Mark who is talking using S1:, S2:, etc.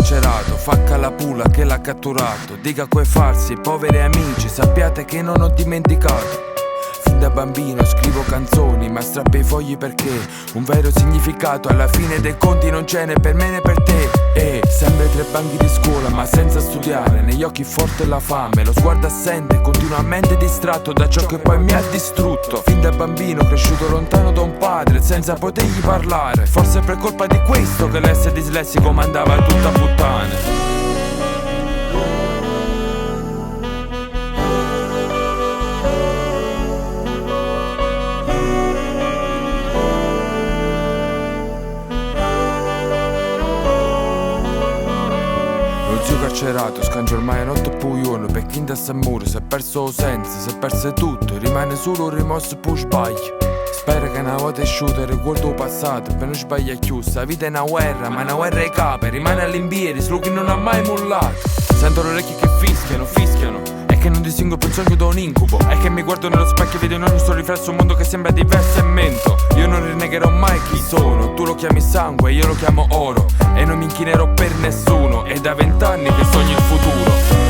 S1: carcerato, facca la pula che l'ha catturato. Dica quei falsi, poveri amici, sappiate che non ho dimenticato. Fin da bambino scrivo canzoni, ma strappo i fogli perché un vero significato alla fine dei conti non c'è né per me né per te. E sempre tra i banchi di scuola, ma senza studiare, negli occhi forte la fame, lo sguardo assente, continuamente distratto da ciò che poi mi ha distrutto. Fin da bambino cresciuto lontano da un padre, senza potergli parlare. Forse è per colpa di questo che l'essere dislessico mandava tutta a puttane. Lo zio carcerato scangia ormai a notte puglione. Per chi in muro si è perso il senso, si è perso tutto. Rimane solo un rimorso per sbaglio. Spero che una volta asciutta riguardo il passato per non sbagliare più. Sta vita è una guerra, ma una guerra è capo. Rimane all'imbieri, solo chi non ha mai mollato. Sento le orecchie che fischiano, fischiano. E che non distingo più un sogno da un incubo. E che mi guardo nello specchio e vedo in ogni suo riflesso un mondo che sembra diverso e mento. Io non rinnegherò mai chi sono. Tu lo chiami sangue, io lo chiamo oro. E non mi inchinerò per nessuno. È da 20 anni che sogno il futuro.